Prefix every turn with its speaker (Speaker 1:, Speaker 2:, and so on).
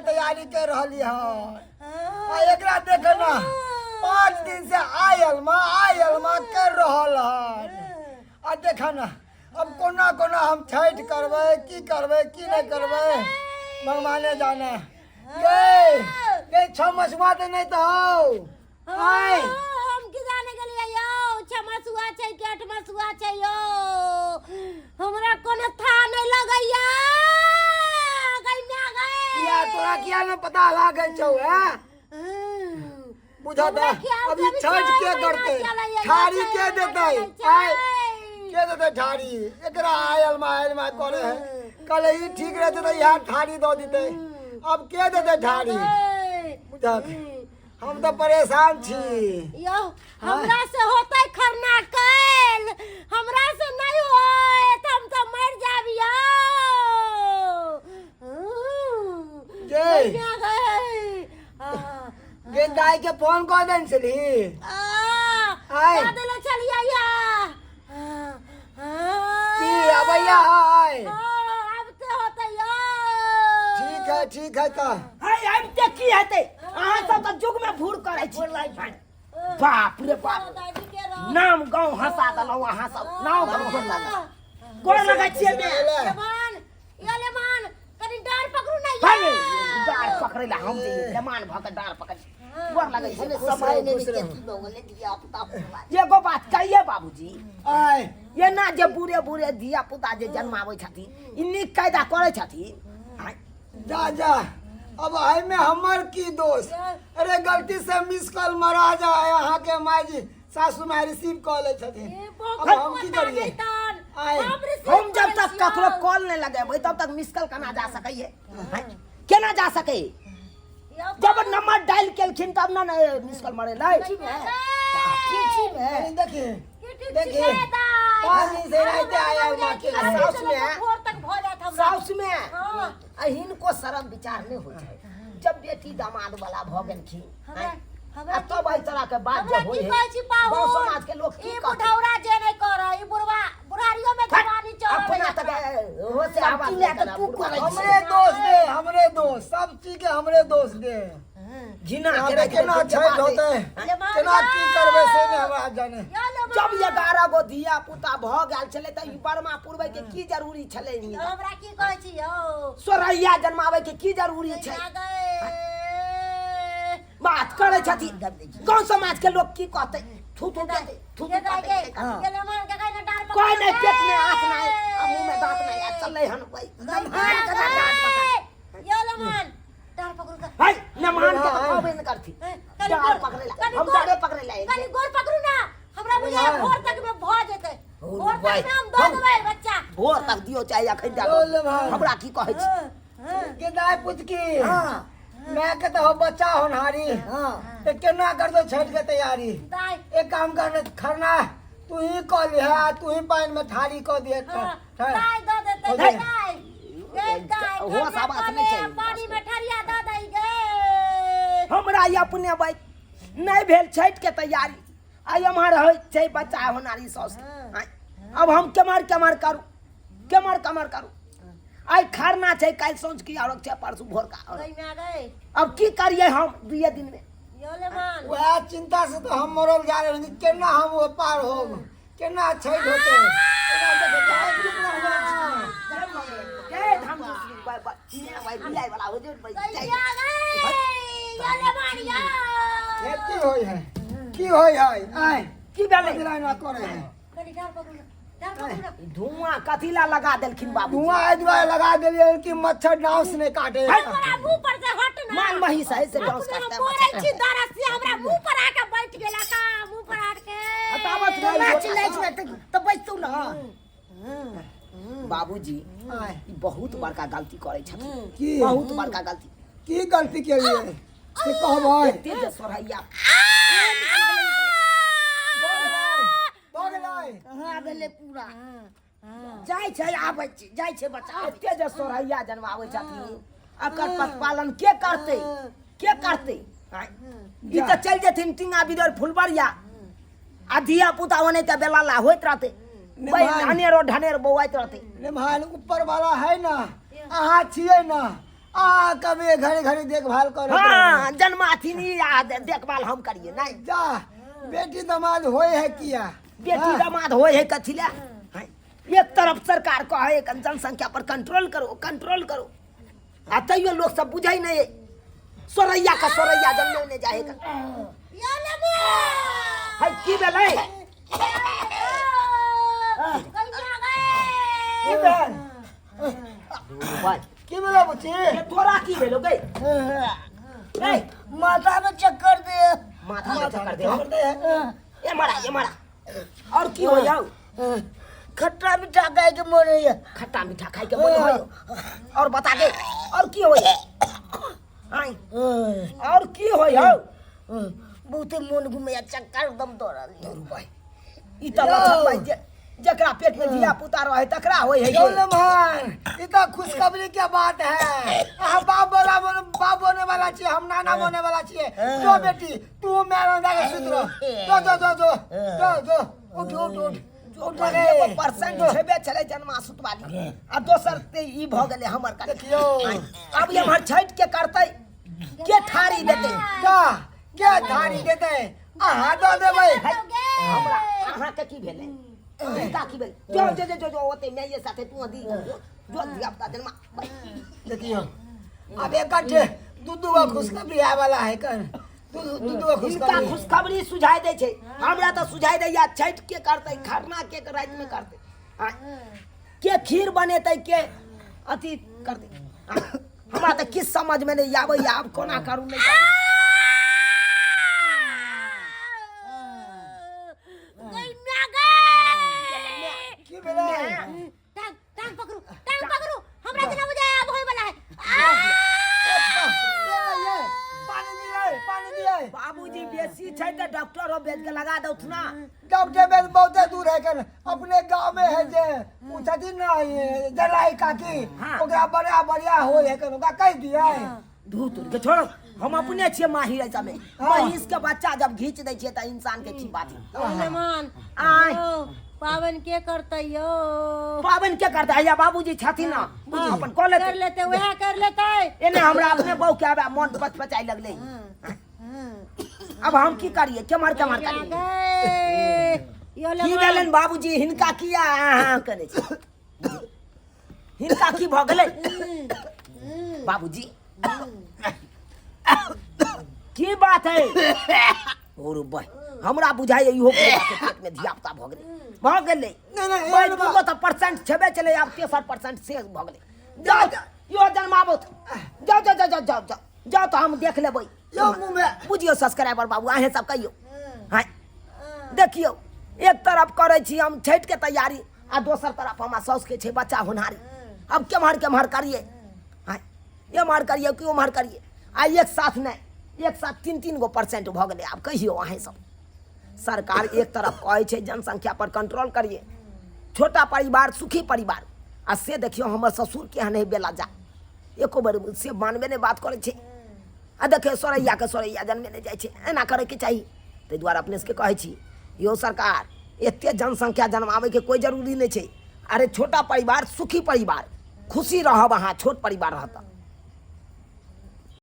Speaker 1: तैयारी कर रहली हन। आ एकरा देख ना, 5 दिन से आयल माँ, आयल माँ कर रहल हन। आ देख ना, अब कोना कोना हम छठि करबै, की करबै, की नहि करबै, भगवाने जाने। गे गे, 6 मसुआ तऽ नहि तऽ हौ आय।
Speaker 2: हम की जाने गेलियै यौ, 6 मसुआ छै कि 8 मसुआ छै यौ? हमरा कोनो था नहि लगैया गै माय गै।
Speaker 1: किया, तोरा किया नहि पता लागै छौ? हैं, बुझा
Speaker 2: हमरा
Speaker 1: तऽ
Speaker 2: ख्याल
Speaker 1: अभी
Speaker 2: से अभी
Speaker 1: छठि
Speaker 2: छह
Speaker 1: के
Speaker 2: महीना
Speaker 1: करतै?
Speaker 2: चलैया,
Speaker 1: ठारी
Speaker 2: छह
Speaker 1: के
Speaker 2: महीना
Speaker 1: देतै?
Speaker 2: चलै छै।
Speaker 1: आय, के देतै ठारी एकरा? आयल मा, आयल मा करे है। कल ई ठीक रहते तऽ यहाँ ठारी दऽ देतै। अब के देतै ठारी?
Speaker 2: गै।
Speaker 1: बुझा, हम तऽ परेशान छी।
Speaker 2: यौ, हमरा से होतै खरना कैल? हमरा से नहीं होत, हम तऽ मर जाब यौ।
Speaker 1: गे।
Speaker 2: गैया गै।
Speaker 1: गे, दाई के फोन कऽ देने छली? आय।
Speaker 2: कऽ देले छलियै या।
Speaker 1: की अबैया है?
Speaker 2: आब तऽ होतै यौ।
Speaker 1: ठीक है, ठीक है तऽ।
Speaker 3: है, आबिते की हेतै? अहाँ सब तऽ युग में भूर करै छी। बाप रे बाप,
Speaker 2: दादी के रह।
Speaker 3: नाम गाँव हंसा देलहुँ अहाँ सब, नाम गाँव हंसा देलहुँ। गोर लगै छियै बे।
Speaker 2: लेमान या लेमान, कनि डार पकड़ू ना।
Speaker 3: भागे,
Speaker 2: यौ।
Speaker 3: डार पकड़ै ला हम जइयै? लेमान भऽ कऽ डार पकड़? गोर लगै छै।
Speaker 1: खुश
Speaker 4: समय
Speaker 1: रहो,
Speaker 4: नहि
Speaker 1: खुश रहो।
Speaker 4: की भऽ गेलै धिया पुता।
Speaker 3: एगो बात कहिए बाबूजी?
Speaker 1: आय।
Speaker 3: एना जे बूढ़े बूढ़े धिया पुता जे जन्माबै छथिन, ई नीक कायदा करै छथिन? आँय?
Speaker 1: जा जा, अब एहिमे हमर की दोष? अरे, गलती से मिस कॉल मरा जाए, अहाँ के माय जी, सासू माय रिसीव कऽ लै छथिन।
Speaker 2: ए,
Speaker 1: अब हम की करिए? आय।
Speaker 3: हम जब तक ककरो कॉल नहीं लगेबै तब तक मिस कॉल केना जा सकैए? आँय? केना जा सकै? जब नंबर डायल केलखिन तब ना ने मिस कॉल मरेलै।
Speaker 1: कनी देखी देखी, 5 दिन से राते आयल माँ के।
Speaker 3: आ साउस में
Speaker 2: भोर तक भऽ जात हमरा।
Speaker 3: साउस में
Speaker 2: हाँ।
Speaker 3: आ हिनको शरम विचार नहीं होइ छै। जब बेटी दामाद वाला भऽ गेलखिन
Speaker 2: हमरा
Speaker 3: आँय?
Speaker 2: हमरा
Speaker 3: आ तब एहि तरह के बात
Speaker 2: हमरा
Speaker 3: जे होइ
Speaker 2: की
Speaker 3: है,
Speaker 2: कहै छी पाहुन?
Speaker 3: गाँव समाज के लोग की
Speaker 2: ई
Speaker 3: कहतै?
Speaker 2: बुढ़ौरा जे नहि करे, ई बुढ़वा बुढ़ारियो में जवानी चढ़ल
Speaker 3: अपना तक हो से आवाज
Speaker 4: की
Speaker 3: नहि
Speaker 4: लए कऽ
Speaker 3: करब,
Speaker 4: तू
Speaker 3: बुढ़वा।
Speaker 4: करै छी?
Speaker 1: हमरे दोष दे, हमरे दोष, सब चीज के हमरे दोष दे।
Speaker 3: घिना
Speaker 1: यहाँ
Speaker 3: के
Speaker 1: पे
Speaker 3: राखि
Speaker 1: केना
Speaker 3: देलकै जे
Speaker 1: छठि
Speaker 3: बात
Speaker 1: होतै, केना की करबै, से नहि हमरा जाने।
Speaker 3: जब 11 गो धिया पुता भऽ गेल छलै तऽ ई बरमा पुरबै के की जरूरी छलै हिनका?
Speaker 2: हमरा की कहै छी यौ?
Speaker 3: सोरैया जन्माबै के की जरूरी छै? बात करै छथिन। गाँव समाज के लोग की कहतै? थू थू कहतै, थू थू कहतै। हाँ। कोई नहीं, पेट में आँख नहीं आ मुंह में दांत नहीं आ चलै हन भाई।
Speaker 4: नमहार के ना डाँट पकड़।
Speaker 2: यो लमान, डार पकड़ू का।
Speaker 3: है, नमान के तऽ कहबे नहि करथि।
Speaker 2: कनि
Speaker 3: डार
Speaker 2: गोर-
Speaker 3: पकड़ै ला
Speaker 2: कनि
Speaker 3: हम
Speaker 2: गोर-
Speaker 3: डारे पकड़ै ला।
Speaker 2: कनि गोर पकड़ू ना, हमरा बुझाय भोर तक में भऽ जेतै। भोर तक में हम दऽ देबै बच्चा।
Speaker 3: भोर तक दियौ चाहे अखन दए
Speaker 1: बोल
Speaker 3: दियौ।
Speaker 1: भाई।
Speaker 3: हमरा की कहै छी?
Speaker 1: के दाय पुतकी,
Speaker 3: हाँ।
Speaker 1: मैं के तो हो बच्चा होनहारी।
Speaker 3: हाँ।
Speaker 1: तो केना कर दो छठ के तैयारी?
Speaker 2: दाय।
Speaker 1: एक काम कर, खरना तू ही कऽ लिहे, तू ही पानि में थारी कऽ दिहे।
Speaker 2: हाँ, दाय दऽ देतै।
Speaker 1: हो
Speaker 2: दाय
Speaker 1: जाए।
Speaker 2: गे दाय।
Speaker 3: होश
Speaker 2: खरना
Speaker 3: आवाज
Speaker 2: कऽ
Speaker 3: नहि
Speaker 2: ले,
Speaker 3: छै।
Speaker 2: पानी में ठरिया दऽ दै गे।
Speaker 3: हमरा ई अपने भाई नहि भेल छठि के तैयारी, आ एम्हर होइ छै बच्चा होनारी सौस। आँय, अब हम केम्हर केम्हर करू, केम्हर केम्हर करू? आइ खरना छै, काल्हि साँझ की अर्घ छै, परसू भोरका अर्घ।
Speaker 2: गई माय गई।
Speaker 3: अब की करियै हम दुइये दिन में?
Speaker 2: यो ले मान।
Speaker 1: वएह चिंता से तो हम मरल जा रहे हैं। केना हम वो पार होब, केना छठि होते? एकरा देखो, काहे चुप रहल छी?
Speaker 3: जय धाम दूसरी भाई बियाह वाला हो जे भाई।
Speaker 2: गई माय गई, यो ले मान यो।
Speaker 1: हे, की होय है, की होय है? आय।
Speaker 3: की भेलै?
Speaker 1: कथी ला करे है?
Speaker 2: कनि डार पकड़ू ना, डार पकड़ू ना।
Speaker 3: धुआं कथी ला लगा देलखिन बाबू?
Speaker 1: धुआं एहि दुआरे लगा देलियै कि मच्छर डाउस नहि काटे।
Speaker 2: हमरा मुंह पर से हट ना।
Speaker 3: माल महीस है से डांस
Speaker 2: अपने हम
Speaker 3: काटता है।
Speaker 2: मरै छी दरद से, हमरा मुंह पर आके बैठ गेला का, मुंह पर आके।
Speaker 3: हटाबत
Speaker 4: तो
Speaker 3: नहीं।
Speaker 4: ना चिल्लाइ छै तऽ बैसतौ ना।
Speaker 3: बाबूजी,
Speaker 1: आय।
Speaker 3: ई बहुत बड़का गलती करै छथिन।
Speaker 1: की?
Speaker 3: बहुत बड़का गलती।
Speaker 1: की गलती केलियै से कहबै?
Speaker 3: एते जे सोरहैया
Speaker 1: भऽ गेलै?
Speaker 4: कहाँ गेलै पूरा? जाइ छै, आबै छै, जाइ छै बच्चा, आबै।
Speaker 3: एते जे सोरहैया जन्माबै छथिन, एकर पशुपालन के करतै, के करतै? आँय? ई तऽ चलि जेथिन टींगा बिदर फुलबरिया, आ धिया पुता ओनाहिते बेलाला होइत रहतै।
Speaker 1: नहि
Speaker 3: भाई,
Speaker 1: भाई।
Speaker 3: अनेरो ढनेर बौआइत रहतै।
Speaker 1: रे भाई, ऊपर वाला है ना, अहाँ छियै ना। आ कभी घड़ी घड़ी देखभाल करे।
Speaker 3: हाँ, जन्माथिनी आ देखभाल हम करिए नहीं।
Speaker 1: जा बेटी दमाद होए है किया?
Speaker 3: बेटी दमाद होए है कथी ला? हैं? एक तरफ सरकार कहे कि जनसंख्या पर कंट्रोल करो, कंट्रोल करो, आ तैयो लोग सब बुझै नहीं है। सोरैया का सोरैया जन्मे नहीं जाए का।
Speaker 2: यो लेबो।
Speaker 3: है की भेलै?
Speaker 2: कहिया गए?
Speaker 1: की भेल?
Speaker 3: भाई
Speaker 1: की भेलो बुच्ची?
Speaker 3: ये तोरा की भेलो गई? ए,
Speaker 4: माथा में चक्कर दे।
Speaker 3: माथा में चक्कर दे।
Speaker 1: चक्कर दे।
Speaker 3: ए मारा, ए मारा। और की हो जाओ?
Speaker 4: खट्टा मीठा खाए के मन है।
Speaker 3: खट्टा मीठा खाए के मन हो। और बता दे और की हो? आय और की हो जाओ?
Speaker 4: बहुते मन घूमे, चक्कर एकदम दौड़ल।
Speaker 3: धरू भाई, ई त लक्षण भाई जकरा पेट में धिया पुता रहे तकरा होय है।
Speaker 1: क्यों मान, ये तो खुशखबरी क्या बात है। हम बाप बोला बाप बोने वाला चाहिए, हम नाना बोने वाला चाहिए। जो बेटी तू मेरा जाके सुत रहो। जो जो जो जो जो जो उठ उठ उठ उठ रे।
Speaker 3: एगो परसेंट छेबे छलै जन्मासुत वाली आ दोसर ते ई भ गेलै हमर कने।
Speaker 1: देखियो।
Speaker 3: अब एम्हर छठि के करतै के ठारी देतै?
Speaker 1: क्या क्या धारी देते? अहाँ दऽ देबै।
Speaker 3: हमरा अहाँके की भेलै? हिनका की भेलै? जो जो जो जो जो ओते माइये साथे तू दी जो जो धिया पुता जन्मा।
Speaker 1: देखियो अब एक कट्ठे दू दू गो खुशखबरी आए वाला है कर। दू दू दू गो
Speaker 3: हिनका
Speaker 1: खुशखबरी।
Speaker 3: खुशखबरी सुझाइ दै छै, हमरा तऽ सुझाइ दैया छठि के करतै, खरना के रातिमे करतै, आ, के खीर बनेतै, के अथी करतै। आ, हमरा तऽ किछु समझमे नहि आबैया आब कोना करू नहि करू।
Speaker 2: गई म्या गई।
Speaker 1: की भेलै?
Speaker 2: टांग टांग पकड़ू, टांग पकड़ू, हमरा जेना बुझाय आब होय वाला है।
Speaker 1: पानी दिए, पानी दिए।
Speaker 3: बाबूजी बेसी छै तऽ डॉक्टरो भेज के लगा दौथ ना।
Speaker 1: डॉक्टर बेस बहुते दूर है कन, अपने गांव में है जे उ छथिन ना ये जलाई काकी।
Speaker 3: हाँ।
Speaker 1: ओकरा बड़ा बढ़िया होय है कन, ओकरा कहि दिए।
Speaker 3: धू तुर के छोड़ो, हम अपने छियै माहिर एहि सबमे।
Speaker 1: हाँ।
Speaker 3: महींस के बच्चा जब घींच दै छियै तऽ इंसान के की बात है।
Speaker 2: मेहमान
Speaker 3: आय।
Speaker 2: यौ, पाबनि के करतै यौ?
Speaker 3: पाबनि के करतै? हैया बाबूजी छथिन ना, बुझी अपन कऽ
Speaker 2: कर
Speaker 3: लेतै।
Speaker 2: लेतै, वएह कर लेतै।
Speaker 3: एने हमरा अपने बहू के आबे मन पचपचाइ लगलै। अब हम की करिए? केम्हर केम्हर करिए?
Speaker 2: गए यो
Speaker 3: की
Speaker 2: लेमान।
Speaker 3: भेलनि बाबूजी हिनका? किया अहाँ करै छी? हिनका की भऽ गेलै बाबूजी? की बात है? और बह हमरा बुझाइए इहो बुढ़बा के पेट में धिया पुता भऽ गेलै, भऽ गेलै।
Speaker 1: नहीं, नहीं,
Speaker 3: भाई
Speaker 1: एहन
Speaker 3: दूगो तऽ परसेंट छेबे चले, आब तेसर परसेंट से भऽ गेलै। जाओ इहो जन्माबो, जाओ जाओ जाओ जाओ जाओ जाओ जाओ तऽ हम देख लेबै।
Speaker 1: यौ मुँह में
Speaker 3: बुझियौ सब्सक्राइबर बाबू, अहें सब कहियौ। हाँ देखियौ, एक तरफ करै छी हम छठि के तैयारी आ दोसर तरफ हमरा साउस के छै बच्चा होनहारी। अब केम्हर केम्हर करिए? हाँ एम्हर करिए कि ओम्हर करिए? आ एक साथ नहि, एक साथ तीन तीन गो परसेंट भऽ गेलै। आब कहियौ अहें सब, सरकार एक तरफ कहै छै जनसंख्या पर कंट्रोल करिए, छोटा परिवार सुखी परिवार, आ से देखियौ हमर ससुर केहन है बेला जा, एको बेर से मानबे नहि बात करै छै। आ देखियौ सोरैयाके सोरैया जन्मे नहि जाइ छै। एना करैके चाही। ताहि दुआरे अपने सबके कहै छी यौ सरकार, एते जनसंख्या जन्माबैके कोइ जरूरी नहि छै। अरे छोटा परिवार सुखी परिवार, खुशी रहब अहाँ छोट परिवार रहत।